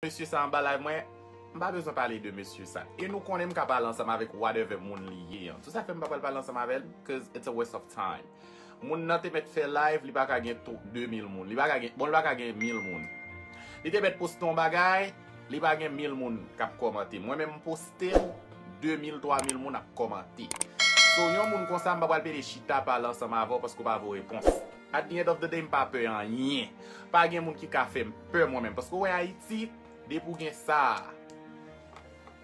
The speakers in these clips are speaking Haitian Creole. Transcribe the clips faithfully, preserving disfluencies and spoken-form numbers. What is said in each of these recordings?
mesye sa anba live mwen, m pa bezwen pale de mesye sa. E nou konnen m ka pale ansanm avèk whatever moun li ye an. Se sa k fè m pa pral pale ansanm avè l, cause it's a waste of time. Moun nan te mèt fè live, li pa ka gen tou de mil moun. Li pa ka gen, bon, li pa ka gen mil moun. Li te mèt poste yon bagay, li pa gen mil moun k ap kòmante. Mwen menm m poste l, de mil, twa mil moun ap kòmante. So, yon moun konsa, m pa pral pede chita pale ansanm avè w paske w pa voye repons. At the end of the day, m pa pè anyen. Pa gen moun ki ka fè m pè mwen menm. Paske w wè Ayiti, depi w gen sa a.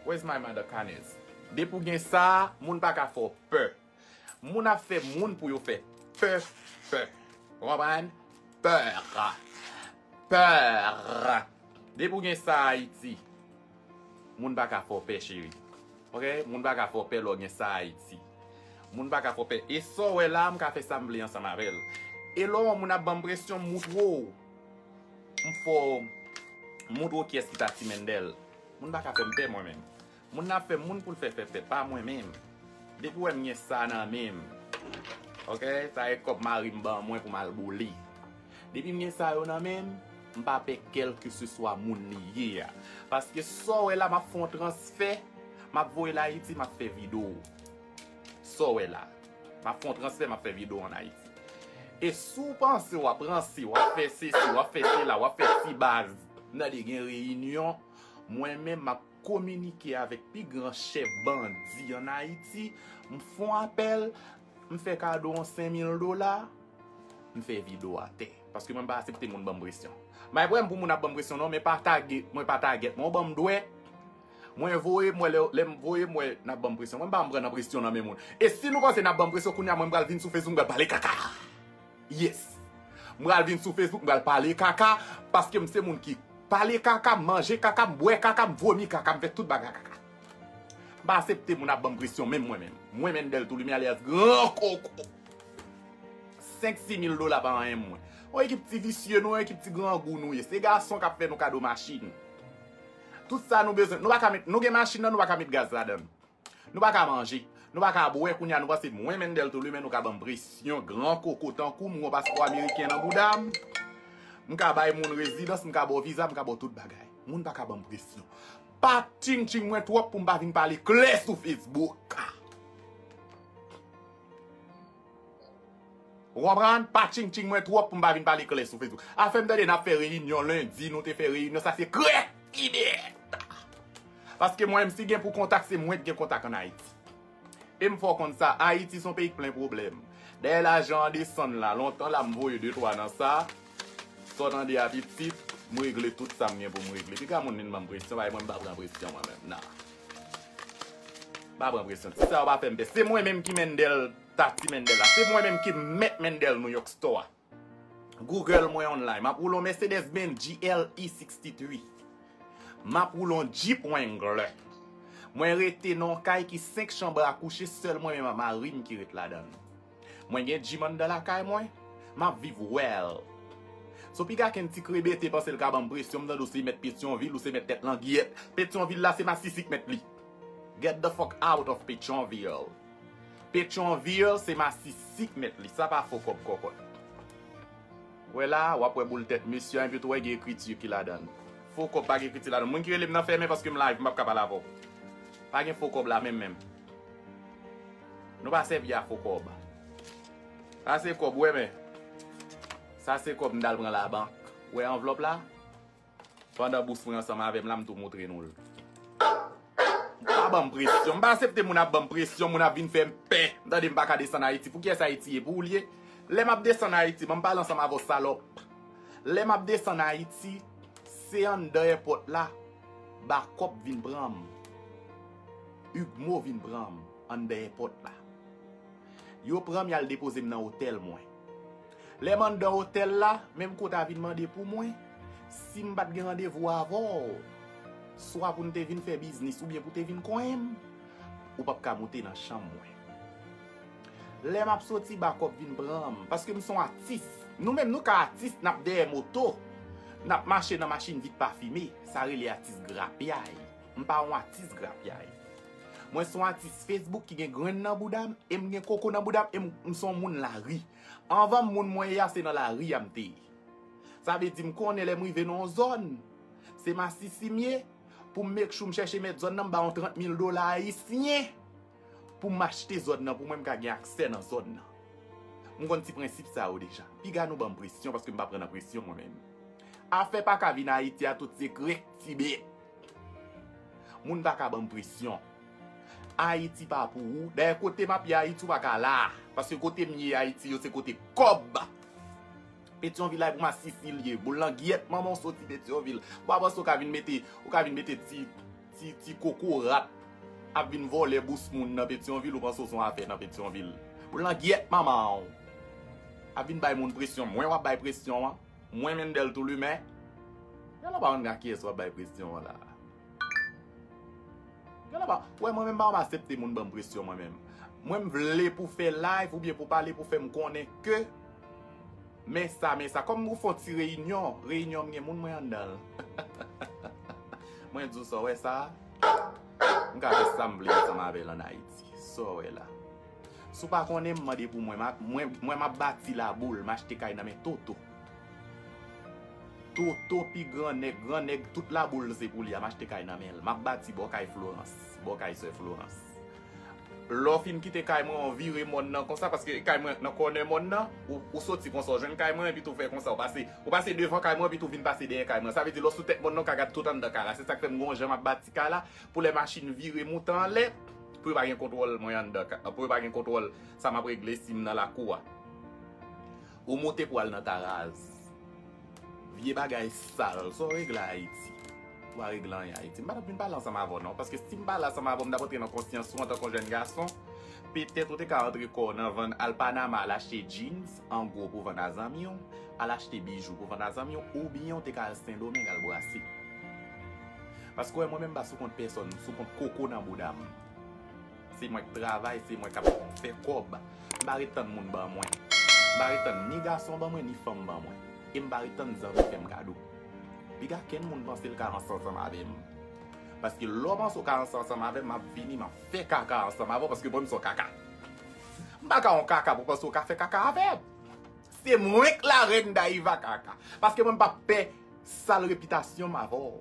Where's my mother, Cannes? Depi w gen sa a, moun pa ka fè w pè. Moun ap fè moun pou yo fè pè, pè. Ou konprann? Pè. Pè. Depi w gen sa Ayiti, moun pa ka fè w pè, cheri. Ok? Moun pa ka fè w pè lè w gen sa Ayiti. Moun pa ka fè w pè. E sa w wè la, m ka fè sa m vle ansanm avè l. E lè yon moun ap ban m presyon, m moutre w. M fè w moutre w kiyès ki ta Ti Mendel. Moun pa ka fè m pè mwen menm. Moun nan ap fè moun pou l fè fè fè, pa mwen menm. Depi w wè m gen sa nan men m, ok, sa e kòb mari m ban mwen pou m al boule. Depi m gen sa yo nan men m, m pa pè kèlkeseswa moun li ye a. Paske sa w wè la, m ap fè yon transfè, m ap voye l Ayiti, m ap fè videyo. Sa w wè la, m ap fè yon transfè, m ap fè videyo ann Ayiti. E si w panse w ap ranse, w ap fè sesi, w ap fè sela, w ap fè ti baz, m tande gen reyinyon, mwen menm m ap kominike avèk pi gran chèf bandi ann Ayiti, m fè yon apèl, m fè kado yon senk mil dola, m fè videyo atè. Paske mwen pa aksepte moun ban m presyon. M pa gen pwoblèm pou moun ap ban m presyon non, men pa tagè, mwen pa tagèt mwen, ou ban m dwèt, mwen voye, m wè lè, lè m voye, m wè n ap ban m presyon. Mwen m pa janm pran nan presyon nan men moun. E si nou panse n ap ban m presyon, kounye a mwen m pral vin sou Facebook, m pral pale kaka. Yes. M pral vin sou Facebook, m pral pale kaka, paske m se moun ki pale kaka, m manje kaka, m bwè kaka, m vomi kaka, m fè tout bagay kaka. M pa aksepte moun ap ban m presyon, menm mwen menm. Mwen, Mendel Toulimè alyas Gran Koko. Senk, sis mil dola pa anyen mwen. Yon ekip ti visye nou, yon ekip ti grangou nou ye. Se gason k ap fè nou kado machin. Tout sa nou bezwen. Nou pa ka met, nou gen machin nan, nou pa ka met gaz ladan l. Nou pa ka manje. Nou pa ka bwè, kounye a nou panse mwen, Mendel Toulimè, nou ka ban m presyon, Gran Koko tankou m, m gon paspò ameriken nan bouda m. M ka bay moun rezidans, m ka ba w viza, m ka ba w tout bagay. Moun pa ka ban m presyon. Pa tchingtching mwen twòp pou m pa vin pale klè sou Facebook. Ou konprann? Pa tchingtching mwen twòp pou m pa vin pale klè sou Facebook. Afè m tande n ap fè reyinyon lendi, nou te fè reyinyon, sa se krèk ide. Paske mwen menm, si gen pou kontak, se mwen ki gen kontak ann Ayiti. E m fè w konn sa, Ayiti se yon peyi k plen pwoblèm. Dayè lajan an desann la, lontan la m voye de twa nan sa. Sa w tande a pitit, m regle tout sa m gen pou m regle. Piga moun vin ban m presyon, bay mwen m pa pran presyon mwen menm, nan. M pa pran presyon. Ti sa yo pa fè m pè. Se mwen menm ki Mendel, Tati Mendel la. Se mwen menm ki mèt Mendel New York Store a. Google mwen online. M ap woule yon Mercedes Benz G L E sixty-three. M ap woule yon Jeep Wrangler. Mwen rete nan yon kay ki senk chanm a kouche, sèl mwen menm ak mari m ki ret ladan l. Mwen gen gym anndan lakay mwen. M ap viv well. So piga kenn ti krebete panse l ka ban m presyon, m tande w se mèt Petyonvil, ou se mèt tèt langyèt. Petyonvil la se masisi k mèt li. Get the fuck out of Petyonvil. Petyonvil se masisi k mèt li, sa pa fo kòb kòkòt. Wè la, w ap wè boul tèt mesye a, epi tou wè gen ekriti ki ladan l. Fo kòb pa gen ekriti ladan l. Moun ki rele m nan fèmen paske m live, m p ap ka pale avè w. Pa gen fo kòb la menm menm. Nou pa sèvi a fo kòb. Sa se kòb, wè men. Sa se kòb m t al pran labank. Wè anvlòp la? Pandan bous mwen ansanm avè m la, m tou moutre nou l. Pa ban m presyon. M pa aksepte moun ap ban m presyon, moun ap vin fè m pè. M tande m pa ka desann Ayiti. Pou kiyès Ayiti ye? Pou ou l ye? Lè m ap desann Ayiti, ban m pale ansanm avè w, salòp. Lè m ap desann Ayiti, se anndan èpòt la, Bakòp vin pran m. Igmo vin pran m anndan èpòt la. Yo pran m, y al depoze m nan otèl mwen. Lè m anndan otèl la, menm kou w ta vin mande pou mwen, si m pa t gen randevou avè w, swa pou n te vin fè biznis oubyen pou te vin konyen m, ou p ap ka moute nan chanm mwen. Lè m ap soti, Bakòp vin pran m, paske m se yon atis. Nou menm, nou ka atis, n ap dèyè moto, n ap mache nan machin vit pafime, sa rele atis grapyay. M pa yon atis grapyay. Mwen se yon atis Facebook ki gen grenn nan bouda m, e m gen koko nan bouda m, e m, m se yon moun lari. Anvan m moun mwen ye a, se nan lari a m te ye. Sa vle di m konnen lè m rive nan yon zòn, se masisi m ye, pou m make sure m chèche mèt zòn nan, m ba yon trant mil dola ayisyen pou m achte zòn nan, pou mwen m ka gen aksè nan zòn nan. M konn ti prensip sa yo deja. Piga nou ban m presyon, paske m pa pran nan presyon mwen menm. Afè pa ka vin Ayiti a, tout se krèk Tibet. Moun pa ka ban m presyon. Ayiti pa pou ou. Dayè, kote m ap ye Ayiti, ou pa ka la. Paske kote m ye Ayiti, yo se kote kòb. Petyonvil la e pou masisi l ye. Boul langyèt manman w soti Petyonvil. Ou pa panse ou ka vin mete, ou ka vin mete ti, ti, ti kokorat ap vin vòlè bous moun nan Petyonvil, ou panse w se yon afè nan Petyonvil. Boul langyèt manman w. Ap vin bay moun presyon. Mwen w ap bay presyon an. Mwen Mendel Toulimen. Gala pa konn nan kiyès w ap bay presyon an la. Gala pa, wè mwen menm pa konn aksepte moun ban m presyon mwen menm. Mwen m vle pou fè live oubyen pou pale pou fè m konnen ke men sa, men sa. Kòm ou fè yon ti reyinyon, reyinyon m gen moun mwen anndan l. Mwen di w sa w wè sa a, m ka fè sa m vle ansanm avè l ann Ayiti. Sa w wè la. Si w pa konnen m, mande pou mwen. M ap, mwen, mwen m ap bati Laboul, m achte kay nan men Toto. Toto pi gran nèg, gran nèg, tout Laboul se pou li a, m achte kay nan men l. M ap bati bò kay Florence, bò kay sè Florence. Lè w fin kite kay mwen, w vire mòn nan konsa, paske kay mwen nan kònè mòn nan, ou, ou soti konsa, w jwenn kay mwen, epi tou fè konsa, ou pase, ou pase devan kay mwen, epi tou vin pase dèyè kay mwen. Sa vle di, lè w sou tèt mòn nan, w ka gad tout anndan kay la. Se sa k fè m gon jan m ap bati kay la, pou lè machin vire moute anlè, pou yo pa gen kontwòl mwen anndan ka-, pou yo pa gen kontwòl sa m ap regle si m nan lakou a. Ou moute pou al nan taraz. Vye bagay sal, sa w regle Ayiti? Ou pa regle anyen Ayiti. M pa t ap vin pale ansanm avè w non, paske si m pale ansanm avè w, m t ap antre nan konsyans ou antanke yon jèn gason. Petèt ou te ka antre kò w nan vann, al Panama, al achte jeans an gwo pou vann a zanmi w, al achte bijou pou vann a zanmi w, oubyen ou te ka al Sendomeng al brase. Paske w wè mwen menm m pa sou kont pèsòn, m sou kont koko nan bouda m. Se mwen k travay, se mwen k ap fè kòb. M pa ret tann moun ban mwen. M pa ret tann ni gason ban mwen, ni fanm ban mwen. E m pa ret tann zanmi fè m kado. Piga kenn moun panse l ka ranse ansanm avè m. Paske lè w panse w ka ranse ansanm avè m, m ap vini, m ap fè kaka ansanm avè w, paske mwen m se yon kaka. M pa ka yon kaka pou panse w ka fè kaka avè m. Se mwen k la reine Dayiva kaka. Paske mwen m p ap pè sal repitasyon m avè w.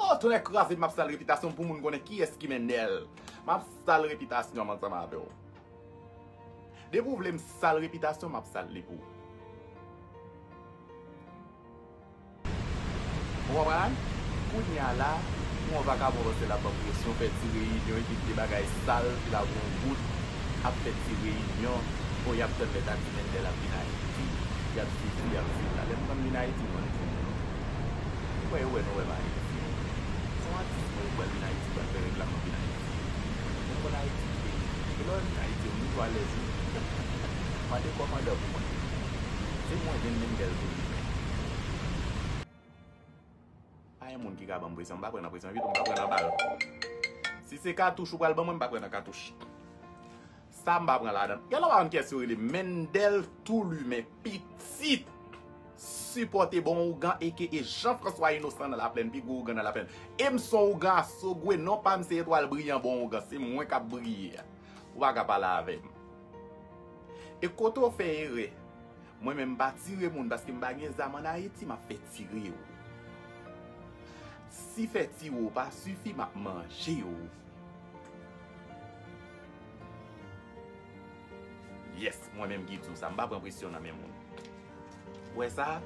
Oh, tonnè kraze m, m ap sal repitasyon m pou moun konnen kiyès ki Mendel. M ap sal repitasyon m ansanm avè w. Depi w vle m sal repitasyon, m ap sal li pou ou. Ou konprann? Kounye a la, pou yon vakabon panse l ap ban m presyon, fè ti reyinyon, epi di bagay sal, ki pa gon gout, ap fè ti reyinyon, bon, y ap tann lè Tati Mendel ap vin Ayiti, y ap swiv li, y ap swiv la. Lè m konn vin Ayiti, mwen, m di nou. Ou kwè yo wè nou wè m Ayiti? Se yon atis mwen, yo pral vin Ayiti, pral fè reklam nan vin Ayiti. Mwen konn Ayiti, peyi. E lè w vin Ayiti, ou toujou alèz, wi. Mande kòmandan pou mwen. Se mwen, vin Mendel pou li. Pa gen moun ki ka ban m presyon, m pa pran nan presyon, evite m pa pran nan bal. Si se katouch ou pral ban mwen, m pa pran nan katouch. Sa m pa pran ladan. Gen lè w pa konn kiyès yo rele Mendel Toulimen, pitit. Sipòte bon ougan, aka Jean François Innocent nan Laplèn, pi gwo ougan nan Laplèn. E m se yon ougan a Sogwe, non pa m se Etwal Briyan bon ougan, se mwen k ap briye a. Ou pa ka pale avè m. E kote w fè erè, mwen menm m pa tire moun paske m pa gen zam ann Ayiti, m ap fè tire w. Si fè tire w pa sifi, m ap manje w. Yes, mwen menm ki di w sa, m pa pran presyon nan men moun. Ou wè sa?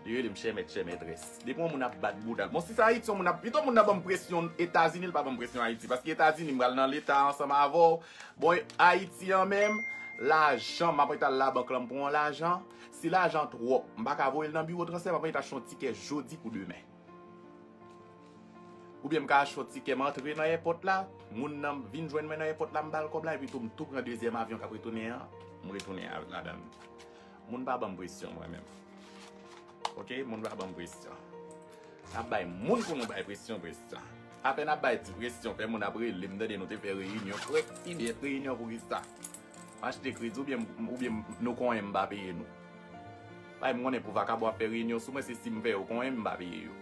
Li rele m chè mèt, chè mètrès. Depi yon moun ap bat bouda l. Bon, si se Ayiti, yon moun ap, pito moun nan ban m presyon Etazini, l pa ban m presyon Ayiti. Paske Etazini, m pral nan Leta ansanm avè w. Bon, Ayiti an menm, lajan, m ap ret al labank lan, m pran yon lajan. Si lajan twòp, m pa ka voye l nan biwo transfè, m ap ret achte yon tikè jodi pou demen. Oubyen m ka achte yon tikè, m antre nan èpòt la, moun nan vin jwenn mwen nan èpòt la, m ba l kòb la, epi tou m tou pran dezyèm avyon k ap retounen an, m retounen a-, ladan l. Moun pa ban m presyon mwen menm. Oke, moun pa ban m presyon. N ap bay moun pou nou bay presyon, presyon. Apèn ap bay ti presyon, fè moun ap rele m, tande nou te fè reyinyon, frè, ti bèt reyinyon pou kisa? M achte kredi oubyen, oubyen nou konyen m pa peye nou? Bay m konnen pou vakabon ap fè reyinyon sou mwen, se si m fè yo konyen m pa peye yo.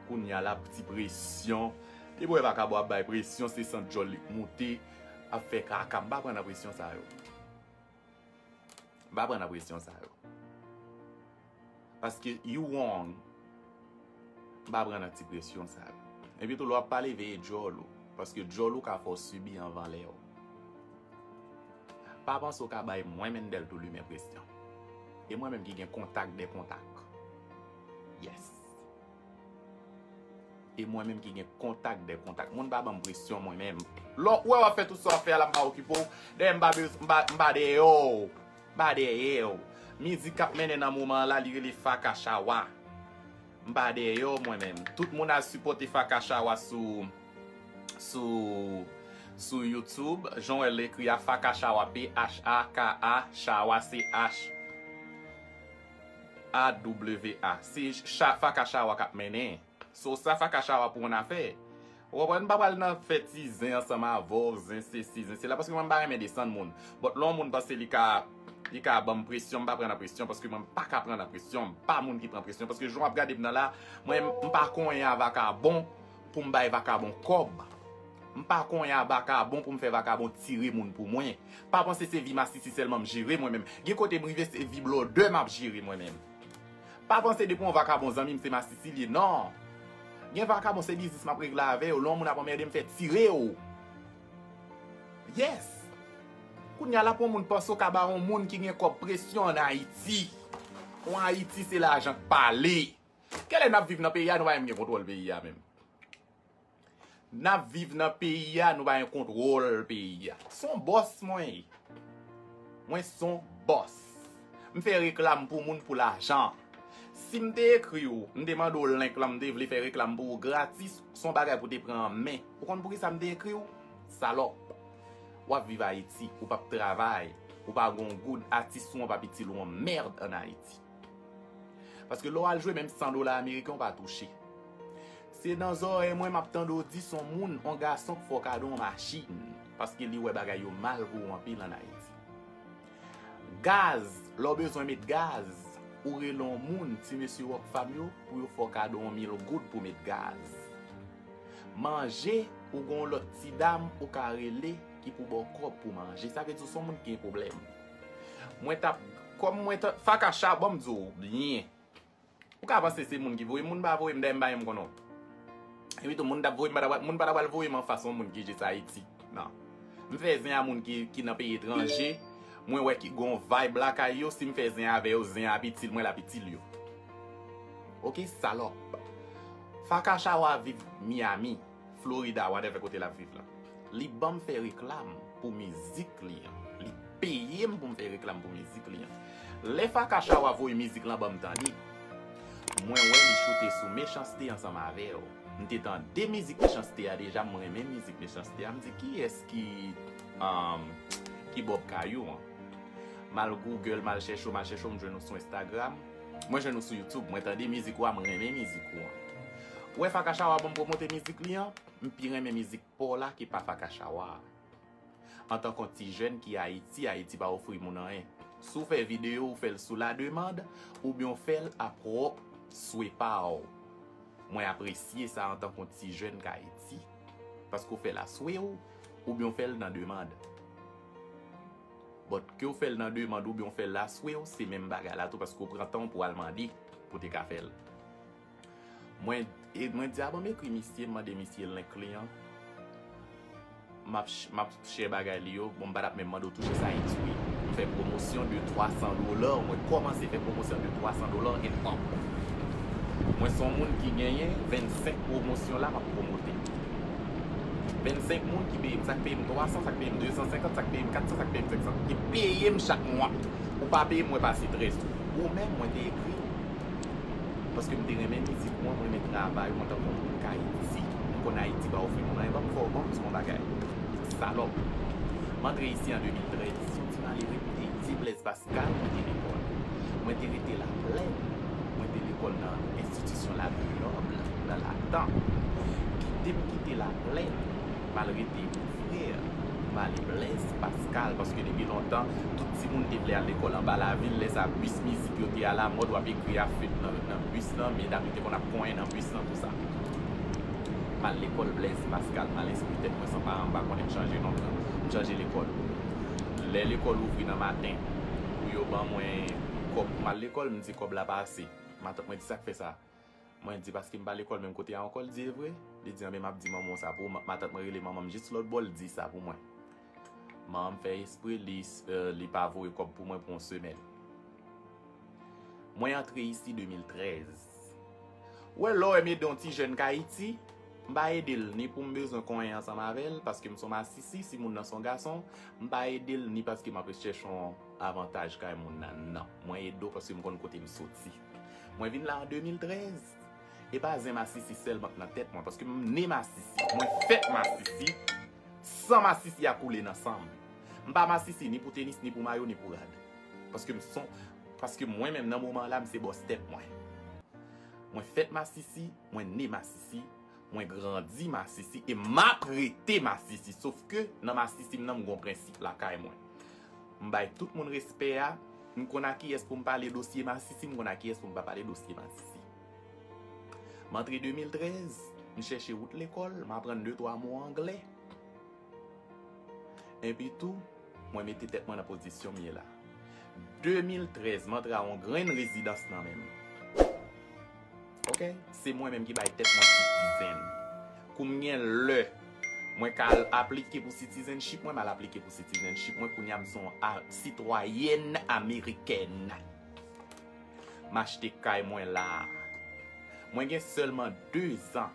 Kounye a la, ti presyon. Depi w wè vakabon ap bay presyon, se san djòl li k moute, ap fè kaka. M pa pran nan presyon sa yo. M pa pran nan presyon sa yo. Paske you wrong. M pa pran nan ti presyon sa yo. Epi tou, lè w ap pale, veye djòl ou. Paske djòl ou ka fè w sibi anvan lè w. Pa panse w ka bay mwen Mendel Toulimen presyon. E mwen menm ki gen kontak dè kontak. Yes. E mwen menm ki gen kontak dè kontak. Moun pa ban m presyon mwen menm. Lè w wè w ap fè tout sa w ap fè a la, m pa okipe w. Dayè m pa bez- m pa m pa dèyè w. M pa dèyè w. Mizik k ap mennen nan moman an la, li rele Faka Chawa. M pa dèyè w mwen menm. Tout moun al sipòte Faka Chawa sou sou sou YouTube. Jan w wè l ekri a, Faka Chawa, P H A K A, Chawa, C H A W A. Se cha, Faka Chawa k ap mennen. So sa Faka Chawa pou yon afè. Ou konprann, m pa pral nan fè ti zen ansanm avè w, zen sesi, zen sela, paske mwen m pa renmen desann moun. But lè yon moun panse li ka li ka ban m presyon, m pa pran nan presyon, paske mwen m pa ka pran nan presyon, m pa moun ki pran presyon, paske jan w ap gade m nan la, mwen m pa konyen a vakabon pou m bay vakabon kòb. M pa konyen a vakabon pou m fè vakabon tire moun pou mwen. Pa panse se vi masisi sèlman m jere mwen menm. Gen kote m rive se vi blòdè m ap jere mwen menm. Pa panse depi yon vakabon zanmi m se masisi li ye, non. Gen vakabon se biznis m ap regle avè yo. Lè yon moun ap anmède m fè tire yo. Yes. Kounye a la pou yon moun panse w ka ba yon moun ki gen kòb presyon ann Ayiti. Ou ann Ayiti se lajan k pale. Kèlè n ap viv nan peyi a, nou pa menm gen kontwòl peyi a menm. N ap viv nan peyi a, nou pa gen kontwòl peyi a. S on bòs mwen ye. Mwen s on bòs. M fè reklam pou moun pou lajan. Si m te ekri w, m te mande w link lan, m te vle fè reklam pou ou gratis, s on bagay pou te pran an men. Ou konn poukisa m te ekri w? Salòp. W ap viv Ayiti, ou p ap travay, ou pa gon goud, atis ou an p ap itil ou an mèd ann Ayiti. Paske lè w al jwe menm san dola ameriken, w pa touche. Se nan zòrèy mwen m ap tande w di s on moun, on gason k fè w kado on machin, paske li wè bagay yo mal pou ou anpil ann Ayiti. Gaz, lè w bezwen met gaz, ou rele on moun, ti mesye Rockfam yo, pou yo fè w kado on mil goud pou met gaz. Manje, ou gon lòt ti dam ou ka rele ki pou ba w kòb pou manje. Sa vle di w s on moun ki gen pwoblèm. Mwen t ap, kòm mwen t ap, Fakacha, ban m di w byen. Ou ka panse se moun ki voye m, moun pa voye m, dayè m pa menm konnen w. Epi tou, moun t ap voye m, pa ta pral- moun pa ta pral voye m anfas yon moun ki jis Ayiti. Non. M fè zen a moun ki, ki nan peyi etranje, mwen wè ki gon vibe lakay yo, si m fè zen avè yo, zen an ap itil mwen, l ap itil yo. Oke, salòp. Fakacha w a viv Miami, Florida, whatever kote l ap viv la. Li ban m fè reklam pou mizik li an. Li peye m pou m fè reklam pou mizik li an. Lè Fakacha w a voye mizik lan ban m tande, mwen wè li choute sou Mechanste ansanm avè w. M te tande mizik Mechanste a deja, m renmen mizik Mechanste a. M di, kiyès ki, um, ki Bob Kayou an? M al Google, m al chèche w, m al chèche w, m jwenn ou sou Instagram. Mwen jwenn ou sou YouTube, mwen tande mizik ou a, m renmen mizik ou an. Ou wè Fakacha w a ban m pwomote mizik li an, m pi renmen mizik pa w la ke pa Fakacha w a. Antanke yon ti jèn ki Ayiti, Ayiti pa ofri moun anyen. Si w fè videyo, ou fè l sou la demande, oubyen w fè l a pwòp swe pa w. Mwen apresye sa antanke yon ti jèn k Ayiti. Paske w fè l a swe w, oubyen w fè l nan demande. But ke w fè l nan demande oubyen w fè l a swe w, se menm bagay la tou, paske w pran tan w pou w al mande pou w te ka fè l. Mwen, e, mwen di, a bon, m ekri misye, m mande misye link li an. M ap ch- m ap share bagay li yo, bon, m pa t ap menm mande w touche sa etui. M fè pwomosyon de twa san dola, mwen kòmanse fè pwomosyon de twa san dola and up. Mwen se yon moun ki genyen vennsenk pwomosyon la, m ap pwomote. Vennsenk moun ki peye m, sa k peye m twa san, sa k peye m de san senkant, sa k peye m kat san, sa k peye m senk san, ki peye m chak mwa. Ou pa peye m, mwen pase trèz ou. Ou menm, mwen te ekri w. Paske m te renmen mizik mwen, mwen renmen travay ou antanke yon moun k Ayiti. M konn Ayiti pa ofri moun anyen, ban m fè w, ban m di w yon bagay. Salòp. M antre isi an de mil trèz, se yon ti malere m te ye, Blaise Pascal, mwen te lekòl. Mwen te rete Laplèn, mwen te lekòl nan enstitisyon La Grenoble, nan Latan. Kite m kite Laplèn, m al rete Frè, m ale Blaise Pascal, paske depi lontan, tout timoun te vle al lekòl anba lavil, lè sa bis mizik yo te alamòd, w ap ekri a fèt nan, nan bis lan, medam yo te konn ap konyen nan bis lan, tou sa. M al lekòl Blaise Pascal, m al enskri tèt mwen san paran m pa konnen, m chanje non lan, m chanje lekòl. Lè lekòl ouvri nan maten, pou yo ban mwen kòb pou m al lekòl, m di kòb la pa ase. Matant mwen di sa k fè sa. Mwen di, "Paske m pa lekòl menm kote a ankò?" L di, "E vre?" Li di, "Anben, m ap di manman w sa pou ou." Ma- Matant mwen rele manman m jis lòt bò, l di sa pou mwen. Manman m fè espre, li, eh, li pa voye kòb pou mwen pou yon semèn. Mwen antre isi de mil trèz. Ou wè, lè w wè m ede yon ti jèn k Ayiti, m pa ede l ni pou m bezwen konyen ansanm avè l, paske m se yon masisi, si moun nan se yon gason, m pa ede l ni paske m ap chèche yon avantaj kay moun nan, non. Mwen ede w paske m konn kote m soti. Mwen vin la an de mil trèz. E pa zen masisi sèlman k nan tèt mwen, paske m ne masisi. Mwen fèt masisi, san masisi a koule nan san m. M pa masisi ni pou tenis, ni pou mayo, ni pou rad. Paske m se yon, paske mwen menm nan moman la, m se bòs tèt mwen. Mwen fèt masisi, mwen ne masisi, mwen grandi masisi, e m ap rete masisi. Sof ke nan masisi m nan, m gon prensip lakay mwen. M bay tout moun respè a, m konn a kiyès pou m pale dosye masisi, m konn a kiyès pou m pa pale dosye masisi. M antre de mil trèz, m chèche wout lekòl, m aprann de twa mo anglè. Epi tou, mwen mete tèt mwen nan pozisyon m ye la. De mil trèz, m antre a yon grenn rezidans nan men m. Oke? Se mwen menm ki bay tèt mwen citizen. Kou m gen lè, mwen ka al aplike pou citizenship mwen, m al aplike pou citizenship mwen. Kounye a, m se yon a- sitwayèn amerikèn. M achte kay mwen la. Mwen gen sèlman de zan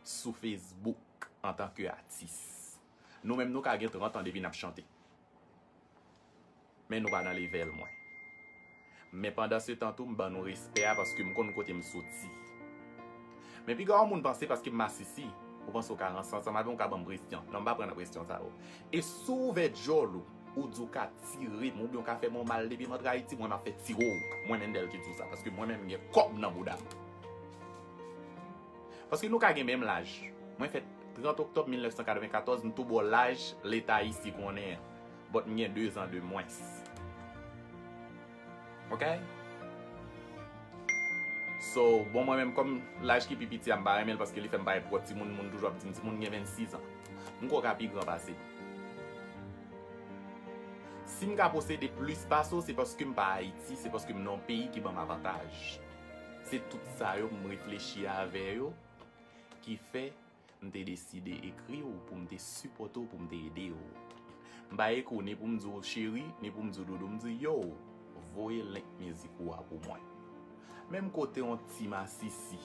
sou Facebook antanke atis. Nou menm, nou ka gen trant an depi n ap chante. Men nou pa nan level mwen. Men pandan se tan tou, m ban nou respè a paske m konn kote m soti. Men piga yon moun panse paske m masisi, ou panse w ka ranse ansanm avè m, ou ka ban m presyon. Non, m pa pran nan presyon sa yo. E si w ouvè djòl ou, ou di w ka tire m, oubyen w ka fè m yon mal depi m antre Ayiti, mwen m ap fè tire w. Mwen Mendel ki di w sa, paske mwen menm m gen kòb nan bouda m. Paske nou ka gen menm laj. Mwen fèt trant oktòb mil nèf san katrevenkatòz, m tou bò laj leta isi konnen an. But m gen de zan de mwens. Ok? So, bon, mwen menm kòm laj ki pi piti a, m pa renmen l paske li fè m parèt twò timoun, moun toujou ap di m timoun, m gen vennsis an. M kwè w ka pi gran pase m. Si m ka posede plis pase w, se paske m pa Ayiti, se paske m nan yon peyi ki ban m avantaj. Se tout sa yo m reflechi avè yo ki fè m te deside ekri w pou m te sipòte w, pou m te ede w. M pa ekri w ni pou m di w cheri, ni pou m di w doudou, m di yo, voye link mizik ou a pou mwen. Menm ke w te yon ti masisi,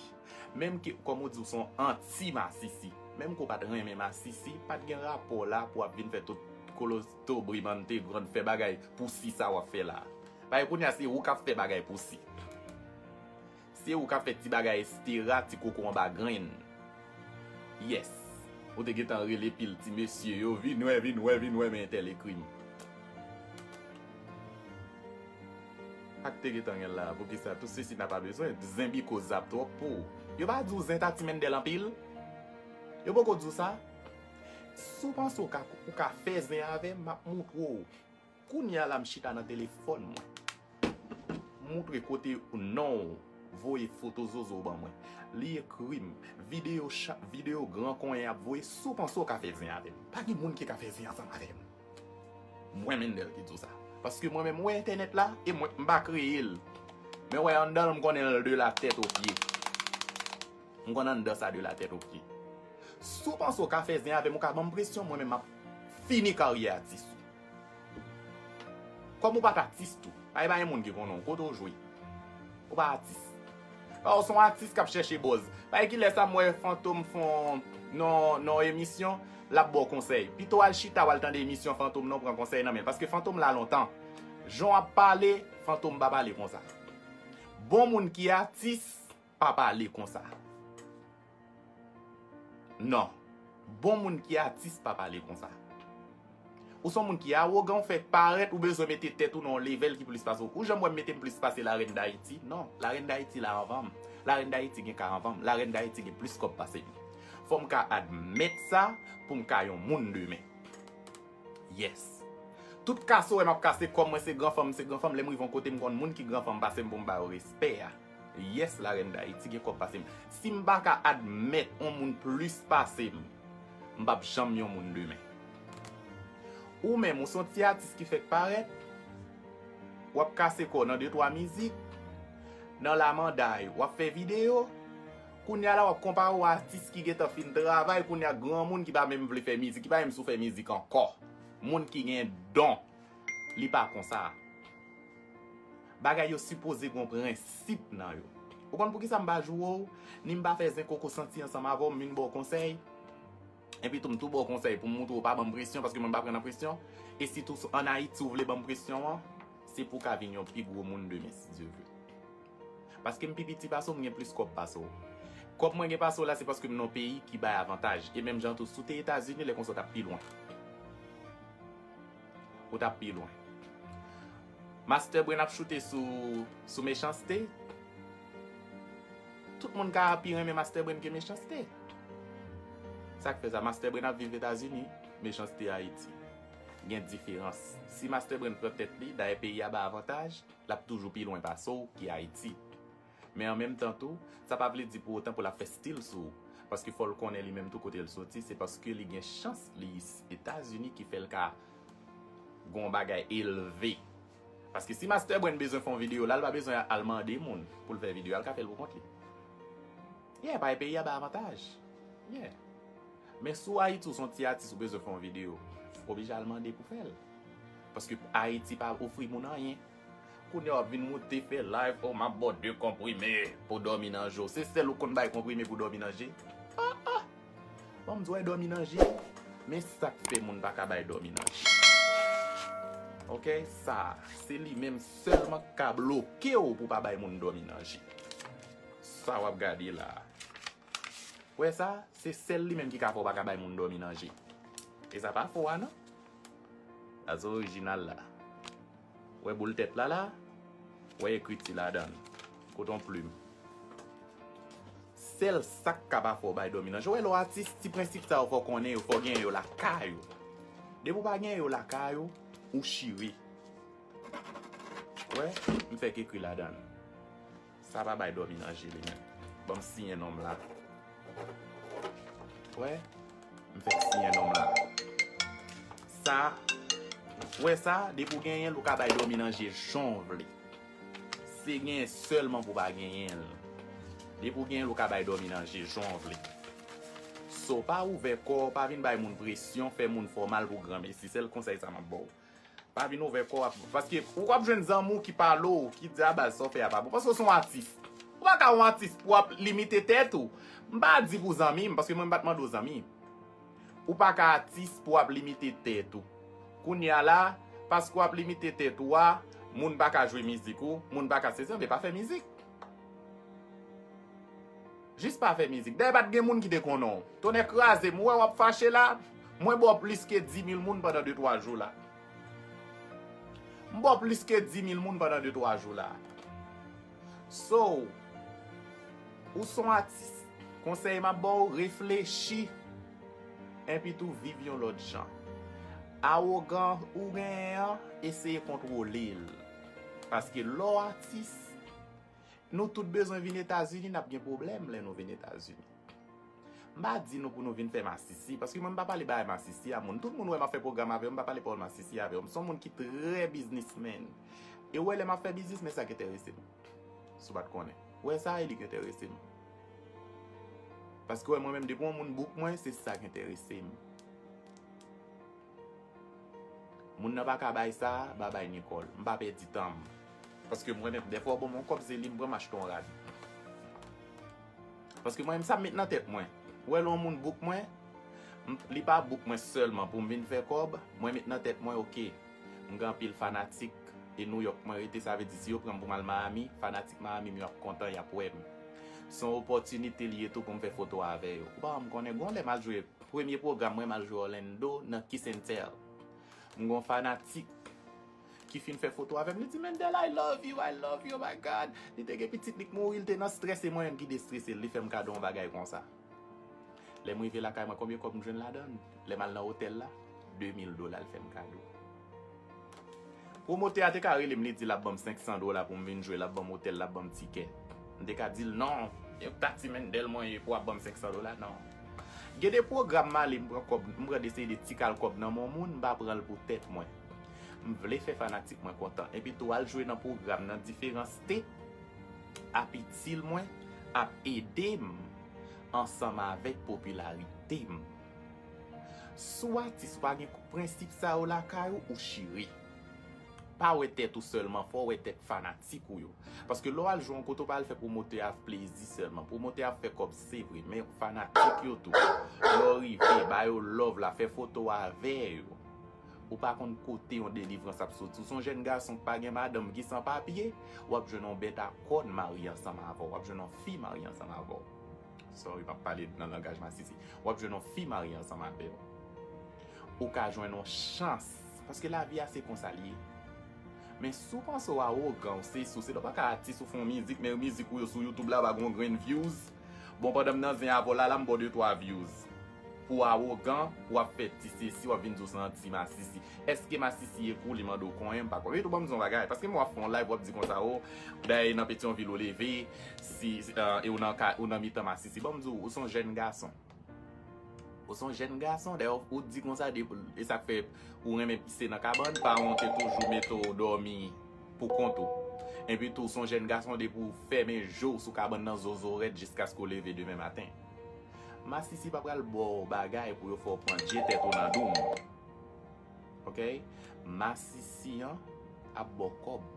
menm ke, kòm ou di w se yon anti masisi, menm ke w pa t renmen masisi, pa t gen rapò la pou w ap vin fè tout kolotobrimante grann fè bagay pou si sa w ap fè la. Paske kounye a se ou k ap fè bagay pou si. Se ou k ap fè ti bagay estera, ti koko anba grenn. Yes. Ou te gentan rele pil ti mesye yo, vin wè, vin wè, vin wè, men entèl ekri m. Ak te gentan gen la, poukisa tout ceci n'a pas besoin, zen biko zap twòp pou ou. Yo pa di w zen ta ti Mendel anpil? Yo poko di w sa? Si w panse w ka, ou ka fè zen avè m, m ap moutre w. Kounye a la, m chita nan telefòn mwen. Moutre kote non w, voye foto zozo w ban mwen. Li ekri m, videyo cha, videyo gran konyen ap voye, si w panse w ka fè zen avè m. Pa gen moun ki ka fè zen ansanm avè m. Mwen Mendel ki di w sa. Paske mwen menm, ou wè entènèt la, e mwen, m pa kreye l. Men w wè anndan l, m konnen l de la tèt o pye. M konn anndan sa de la tèt o pye. Si w panse w ka fè zen avè m, ou ka ban m presyon, mwen menm m ap fini karyè atis ou. Kòm ou pa t atis tou, pa gen, pa gen moun ki konnen w, kote w jwe? Ou pa atis. Pa w se yon atis k ap chèche buzz. Pa gen kilè sa m wè Fantom fè yon, nan, nan yon emisyon, l ap ba w konsèy. Pito w al chita, w al tande emisyon Fantom nan, w pran konsèy nan men l. Paske Fantom la lontan. Jan w ap pale, Fantom pa pale konsa. Bon moun ki atis, pa pale konsa. Non. Bon moun ki atis pa pale konsa. Ou se yon moun ki awogan, ou fèk parèt, ou bezwen mete tèt ou nan yon level ki plis pase w. Ou janm wè m mete m plis pase Larèn Dayiti? Non, Larèn Dayiti la anvan m. Larèn Dayiti gen ka anvan m. Larèn Dayiti gen plis kòb pase m. Fò m ka admèt sa pou m ka yon moun demen. Yes. Tout kase w wè m ap kase kò m, mwen se gran fanm, m se gran fanm, lè m rive yon kote m konn moun ki gran fanm pase m pou m ba yo respè a. Yes, Larèn Dayiti gen kòb pase m. Si m pa ka admèt yon moun plis pase m, m p ap janm yon moun demen. Ou menm, ou se yon ti atis ki fèk parèt, w ap kase kò w nan de twa mizik, nan lamanday, w ap fè videyo. Kounye a la, w ap konpare w a atis ki gentan fin travay, kounye a granmoun ki pa menm vle fè mizik, ki pa menm sou fè mizik ankò. Moun ki gen don, li pa konsa. Bagay yo sipoze gen prensip nan yo. Ou konn poukisa m pa joure w, ni m pa fè zen koko santi ansanm avè w, m vin ba w konsèy? Epi tou, m tou ba w konsèy pou m montre w pa ban m presyon, paske mwen m pa pran nan presyon. E sitou, ann Ayiti, ou vle ban m presyon an, se pou w ka vin yon pi gwo moun demen, si Dye vle. Paske m pi piti pase w, m gen plis kòb pase w. Kòb mwen gen pase w la, se paske m nan yon peyi ki bay avantaj. E menm jan tou, si w te Etazini, lè konsa w t ap pi lwen. Ou t ap pi lwen. Master Brain ap choute sou, sou Mechanste. Tout moun ka pi renmen Master Brain ke Mechanste. Sa k fè sa? Master Brain ap viv Etazini, Mechanste Ayiti. Gen diferans. Si Master Brain pran tèt li, dayè peyi a ba avantaj, l ap toujou pi lwen pase w ki Ayiti. Men an menm tan tou, sa pa vle di pou otan pou l ap fè stil sou ou. Paske fò l konnen li menm tou kote l soti, se paske li gen chans li Etazini ki fè l ka gon bagay elve. Paske si Master Brain bezwen fè yon videyo la, l pa bezwen al mande moun pou l fè videyo a, l ka fè l pou kont li. Yeah, bay peyi a bay avantaj. Yeah. Men si w Ayiti, ou se yon ti atis, ou bezwen fè yon videyo, ou oblije al mande pou fè l. Paske Ayiti pa ofri moun anyen. Kounye a w ap vin moute fè live, oh, m ap ba w de konprime pou dòmi nan je w. Se sèl ou konn bay konprime pou dòmi nan je? Ah, ah! Bon, m di w dòmi nan je. Men sa k fè moun pa ka bay dòmi nan je. Oke? Sa, se li menm sèlman k ka bloke w pou pa bay moun dòmi nan je. Sa w ap gade la. Wè sa? Se sèl li menm ki ka fè w pa ka bay moun dòmi nan je. E sa pa fo a non. Sa se orijinal la. Wè boul tèt la la? Wè ekriti ladan l. Koton plim. Sèl sa k ka pa fè w bay dòmi nan je. Wè lè w atis, ti prensip sa yo fò w konnen yo, fò w genyen yo lakay ou. Depi w pa genyen yo lakay ou, ou chire. Wè, m fèk ekri ladan l. Sa pa bay dòmi nan je li menm. Ban m siyen non m la. Wè, m fèk siyen non m la. Sa, wè sa, depi w genyen l, ou ka bay dòmi nan je jan w vle. Se genyen sèlman pou w pa genyen l. Depi w genyen l, ou ka bay dòmi nan je jan w vle. So, pa ouvè kò w, pa vin bay moun presyon, fè moun fè w mal pou granmesi. Sèl konsèy sa m ap ba w. Pa vin ouvè kò w ap, paske ou ap jwenn zanmi w ki pale w, ki di, "A baz, sa w fè a pa bon." Paske w se yon atis. Ou pa ka yon atis pou w ap limite tèt ou. M pa di pou zanmi m, paske mwen m pa t mande w zanmi. Ou pa ka atis pou w ap limite tèt ou. Kounye a la, paske w ap limite tèt ou a, moun pa ka jwe mizik ou, moun pa ka sezi, anben pa fè mizik. Jis pa fè mizik. Dayè pa t gen moun ki te konnen w. Tonnè kraze m, ou wè w ap fache la. Mwen ba w plis ke di mil moun pandan de twa jou la. M ba w plis ke di mil moun pandan de twa jou la. So, ou se yon atis. Konsèy m ap ba w, reflechi. Enpi tou viv yon lòt jan. Awogan ou genyen an, eseye kontwole l. Paske lè w atis, nou tout bezwen vin Etazini, n ap gen pwoblèm lè nou vin Etazini. M pa di nou pou nou vin fè masisi, paske mwen m pa pale bagay masisi a moun. Tout moun wè m ap fè pwogram avè yo, m pa pale pawòl masisi avè yo. M se yon moun ki trè biznismenn. E w wè lè m ap fè biznis, men sa k enterese m. Si w pa t konnen. W wè sa, e li k enterese m. Paske w wè mwen menm, depi yon moun book mwen, se sa k enterese m. Moun nan pa ka bay sa, ba bay Nicole. M pa pèdi tan m. Paske mwen menm, dèfwa w ban m yon kòb, se li m pran m achte yon rad. Paske mwen menm, sa m met nan tèt mwen. Ou wè lè yon moun book mwen, m- li pa book mwen sèlman pou m vin fè kòb, mwen met nan tèt mwen, oke, m gen anpil fanatik, e Nouyòk mwen rete, sa vle di si yo pran m pou m al Miami, fanatik Miami m yo ap kontan, y ap wè m. Se yon opòtinite li ye tou pou m fè foto avè yo. Ou pa wè m konnen gon lè m al jwe Premye pwogram mwen, m al jwe Orlando nan Kiss and Tell. M gon fanatik ki fin fè foto avè m, li di, "Mendel, I love you, I love you, oh my God." Li te gen pitit li k mouri, li te nan strès, e mwen menm ki destrese l, li fè m kado yon bagay konsa. Lè m rive lakay mwen, konbyen kòb m jwenn ladan l? Lè m al nan otèl la, de mil dola l fè m kado. Pwomotè a te ka rele m, li di l ap ban m senk san dola pou m vin jwe, l ap ban m otèl, l ap ban m tikè. M te ka di l, "Non, e ta ti Mendel mwen ye pou w ap ban m senk san dola, non." Gen de pwogram m ale, m pran kòb, m pran de seri de ti kal kòb nan men yon moun, m pa pran l pou tèt mwen. M vle fè fanatik mwen kontan. Epi tou, al jwe nan pwogram nan diferan state, ap itil mwen, ap ede m ansanm avèk popilarite m. Si w atis ou pa gen prensip sa yo lakay ou, ou chire. Pa wè tèt ou sèlman, fò w wè tèt fanatik ou yo. Paske lè w al jwe yon kote, ou pa al fè pwomotè a plezi sèlman. Pwomotè a fè kòb, se vre, men fanatik yo tou. Lè w rive, ba yo love la, fè foto avè yo. Ou pa konn kote yon delivrans ap soti. Ou se yon jèn gason ki pa gen madanm, ki san papye, w ap jwenn yon bèt a kòn marye ansanm avè w. W ap jwenn yon fi marye ansanm avè w. Sorry, m ap pale nan langaj masisi. W ap jwenn yon fi marye ansanm avè w. Ou ka jwenn yon chans. Paske lavi a se konsa l ye. Men si w panse w awogan, ou se, si w se, ou pa ka atis, ou fè yon mizik, men mizik ou yo sou YouTube la pa gen yon grenn views. Bon, pandan m nan zen avè w la, la m ba w de twa views. Pou w awogan, pou w ap fè ti sesi, w ap vin di w se yon ti masisi. Èske masisi ye kou li mande w konyen, m pa konn. Epi tou ban m di w yon bagay, paske m wè w ap fè yon live, w ap di konsa, o, dayè nan Petyonvil ou leve, si, si, ah, e ou nan ka, ou nan mitan masisi. Ban m di w, ou se yon jèn gason. Ou se yon jèn gason, dayè ou, ou di konsa, de, e sa k fè ou renmen pise nan kabann, paran w te toujou mete w dòmi pou kont ou. Epi tou, ou se yon jèn gason, depi w fèmen je w sou kabann nan, zozo rèd jiskaske w leve demen maten. Masisi pa pral ba w bagay pou yo fè w pran dye tèt ou nan doum. Ok? Masisi an ap ba w kòb.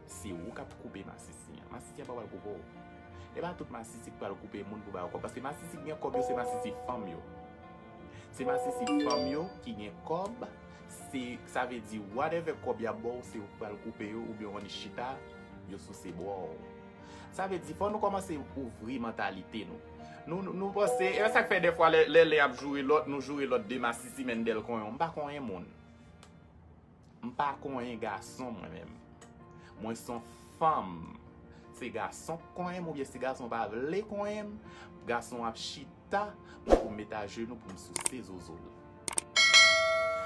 Se ou k ap koupe masisi an. Masisi an pa pral koupe w. E pa tout masisi k pral koupe moun pou ba yo kòb. Paske masisi k gen kòb yo, se masisi fanm yo. Se masisi fanm yo ki gen kòb. Se, sa vle di, whatever kòb y ap ba w, se ou k pral koupe yo, oubyen w annik chita, yo souse bwa w. Sa vle di, fò nou kòmanse ouvri mantalite nou. Nou, nou, nou panse, e sa k fè dèfwa lè, lè, lè y ap joure lòt, nou joure lòt de masisi, Mendel konyen. M pa konyen moun. M pa konyen gason, mwen menm. Mwen se yon fanm. Se gason k konyen m, oubyen si gason pa vle konyen m, gason ap chita pou m met ajenou pou m souse zozo l.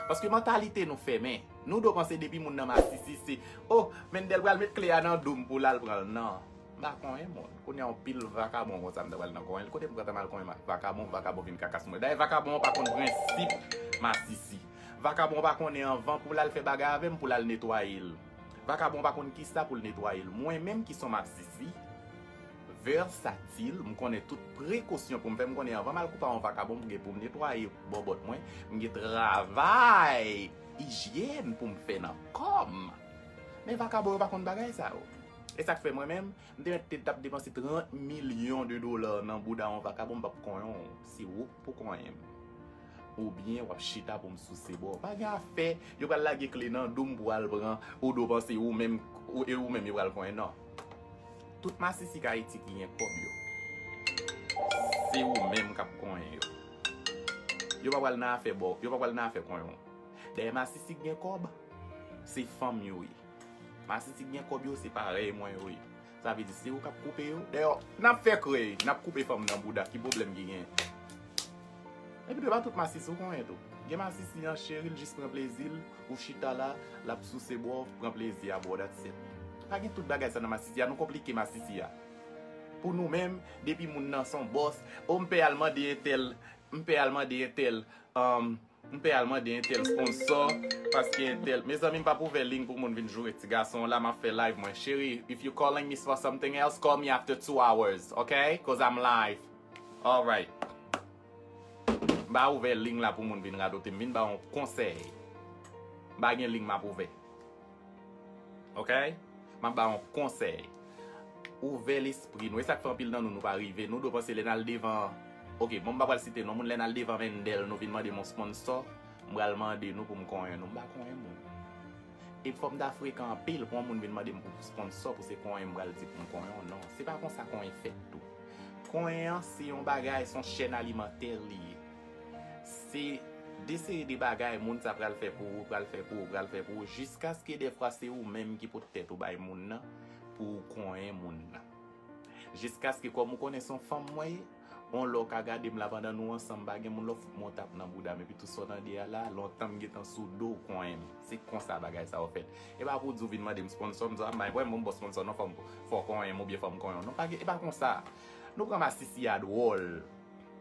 Paske mantalite nou fèmen. Nou dwe panse depi moun nan masisi, se, o, Mendel pral met kle a nan doum pou l al pran l. Non. M pa konyen moun. Kounye a yon pil vakabon konsa m ta pral nan konyen l. Kote m pral konyen vakabon, vakabon vin kakas mwen. Dayè vakabon an pa konn prensip masisi. Vakabon pa konnen anvan pou l al fè bagay avè m, pou l al netwaye l. Vakabon pa konn kisa pou l netwaye l. Mwen menm ki se yon masisi, vèsatil, m konnen tout prekosyon pou m fè, m konnen anvan m al koupe a yon vakabon, m gen pou m netwaye bòbòt mwen, m gen travay ijyèn pou m fè nan kò m. Men vakabon yo pa konn bagay sa yo. E sa k fè mwen menm, m te mèt te t ap depanse trant milyon de dola nan bouda yon vakabon, m p ap konyen w. Se ou k pou konyen m. Oubyen w ap chita pou m souse bò w. Pa gen afè, yo pral lage kle nan do m pou w al pran, ou do panse ou menm, ou, e ou menm yo pral konyen, non. Tout masisi k Ayiti ki gen kòb yo, se ou menm k ap konyen yo. Yo pa pral nan afè bò, yo pa pral nan afè konyen w. Dayè masisi k gen kòb, se fanm yo ye. Masisi k gen kòb yo, se parèy mwen yo ye. Sa vle di, se ou k ap koupe yo. Dayè, n ap fè krèy, n ap koupe fanm nan bouda, ki pwoblèm ki gen? Epi tou, e pa tout masisi ou konyen tou. Gen masisi an cheri, l jis pran plezi l, ou chita la, l ap souse bò w, pran plezi a bò w, that's it. Pa gen tout bagay sa nan masisi a, nou konplike masisi a. Pou nou menm, depi moun nan se yon bòs, o m pè al mande entèl, m pè al mande entèl, um, m pè al mande entèl sponsò, paske entèl, mezanmi, m p ap ouvè liy pou moun vin joure ti gason la, m ap fè live mwen. Cheri, if you calling me for something else, call me after two hours, ok? Cause I'm live. Alright. M pa ouvè liy la pou moun vin radote m, vin ba yon konsèy. M pa gen liy m ap ouvè. Ok? M ap ba yon konsèy. Ouvè lespri nou. E sa k fè anpil nan nou, nou pa rive. Nou dwe panse lè n al devan, ok, bon, m pa pral site non moun, lè n al devan Mendel, nou vin mande m yon sponsò, m pral mande nou pou m konyen nou. M pa konyen moun. E fò m ta frekan anpil pou yon moun vin mande m pou sponsò, pou se konyen m pral di pou m konyen w. Non, se pa konsa konyen fèt tou. Konyen an se yon bagay, se yon chèn alimantè li ye. Se de seri de bagay moun sa pral fè pou ou, pral fè pou ou, pral fè pou ou, jiskaske dèfwa se ou menm ki pot tèt ou bay moun nan pou ou konyen moun nan. Jiskaske kòm ou konnen se yon fanm mwen ye, yon lè w ka gade m la pandan nou ansanm, pa gen moun lè w fout m yon tap nan bouda m, epi tou sa w tande a la, lontan m gentan sou do w konyen m. Se konsa bagay sa yo fèt. E pa pou w di w vin mande m sponsò, m di w, a, m pa gen pwoblèm pou m ba w sponsò, non, fò m, fò w konyen m oubyen fò m konyen w. Non, pa gen, e pa konsa. Nou pran masisi a dwòl.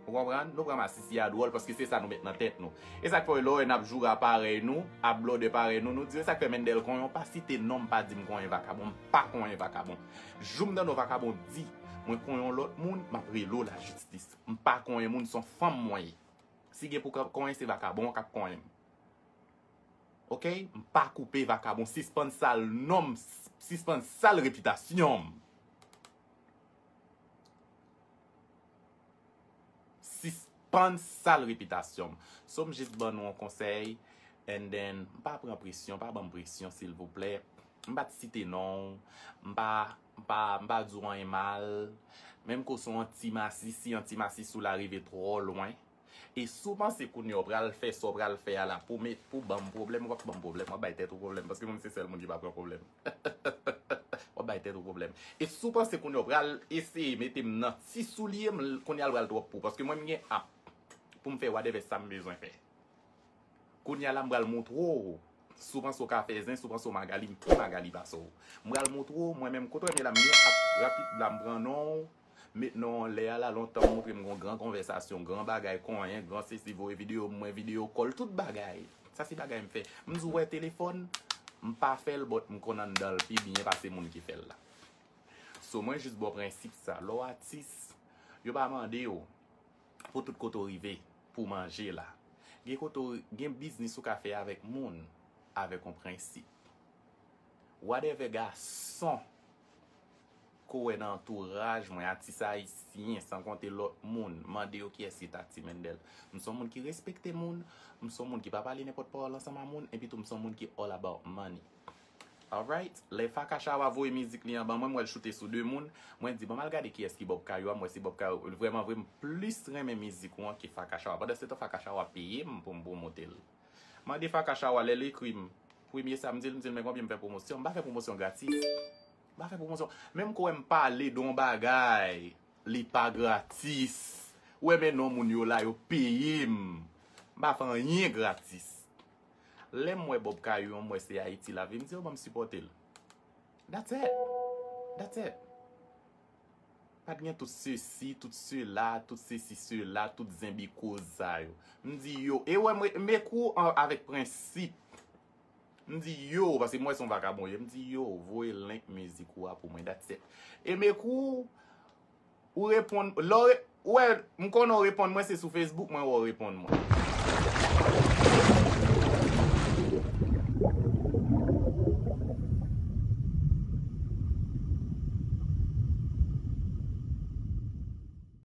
Ou konprann? Nou pran masisi a dwòl paske se sa nou met nan tèt nou. E sa k fè w lè w wè n ap joura parèy nou, ap blòdè parèy nou, nou di, e sa k fè Mendel konyen w pa site non m, pa di m konyen vakabon, m pa konyen vakabon. Jou m tande yon vakabon di mwen konyen yon lòt moun, m ap rele w lajistis. M pa konyen moun, se yon fanm mwen ye. Si gen pou konyen, se vakabon an k ap konyen m. Oke? M pa koupe vakabon, sispann sal non m, sispann sal repitasyon m. Sispann sal repitasyon m. So m jis ban nou yon konsèy, and then, m pa pran presyon, pa ban m presyon silvouplè. M pa t site non w, m pa, m pa, m pa di w anyen mal. Menm ke w se yon ti masisi, yon ti masisi w la rive twò lwen. E si w panse kounye a w pral fè sa w pral fè a la pou met, pou ban m pwoblèm, w ap ban m pwoblèm, w ap bay tèt ou pwoblèm, paske mwen se sèl moun ki pa pran pwoblèm. W ap bay tèt ou pwoblèm. E si w panse kounye a w pral eseye mete m nan ti soulye m, kounye a l pral twòp pou w, paske mwen m gen app pou m fè whatever sa m bezwen fè. Kounye a la m pral montre w, si w panse w ka fè zen, si w panse w Magali, m pi Magali pase w. M pral montre w, mwen menm kote w renmen la, m gen app rapid la, m pran non w, met non w anlè a la, lontan w montre m gon gran konvèsasyon, gran bagay, konyen, gran sesi, voye videyo, mwen videyo kòl, tout bagay. Sa se bagay m fè. M di w wè telefòn, m pa fè l, but m konn anndan l pi byen pase moun ki fè l la. So mwen jis ba w prensip sa. Lè w atis, yo pa mande w pou tout kote w rive pou w manje la. Gen kote w, gen biznis ou ka fè avèk moun, avèk yon prensip. Whatever gason ke w wè nan antouraj mwen, atis ayisyen, san konte lòt moun, mande yo kiyès ki Tati Mendel. M se yon moun ki respekte moun, m se yon moun ki pa pale nenpòt pawòl ansanm a moun, epi tou m se yon moun ki all about money. Alright, lè Faka Chawa voye mizik li an ban mwen, m wè l choute sou de moun, mwen di, bon, m al gade kiyès ki Bob Kayou a, m wè se Bob Kayou. Vrèman vre, m plis renmen mizik ou an ke Faka Chawa. Pandan se tan, Faka Chawa peye m pou m pwomote l. Mande Faka Chawa lè l ekri m premye sa m di l, m di l, men konbyen m fè pwomosyon? M pa fè pwomosyon gratis. M pa fè pwomosyon. Menm ke w wè m pale de yon bagay, li pa gratis. Ou wè men non moun yo la, yo peye m. M pa fè anyen gratis. Lè m wè Bob Kayou an, m wè se Ayiti l ap viv, m di yo ban m sipòte l. That's it. That's it. Pa t gen tout sesi, tout sela, tout sesi, sela, tout zenbi koz sa yo. M di yo, e wè m, m ekri w an, avèk prensip. M di yo, paske m wè se yon vakabon ye, m di yo, voye link mizik ou a pou mwen, that's it. E m ekri w, ou reponn, lè w re-, ou wè, m konnen w reponn mwen, se sou Facebook mwen wè w reponn mwen.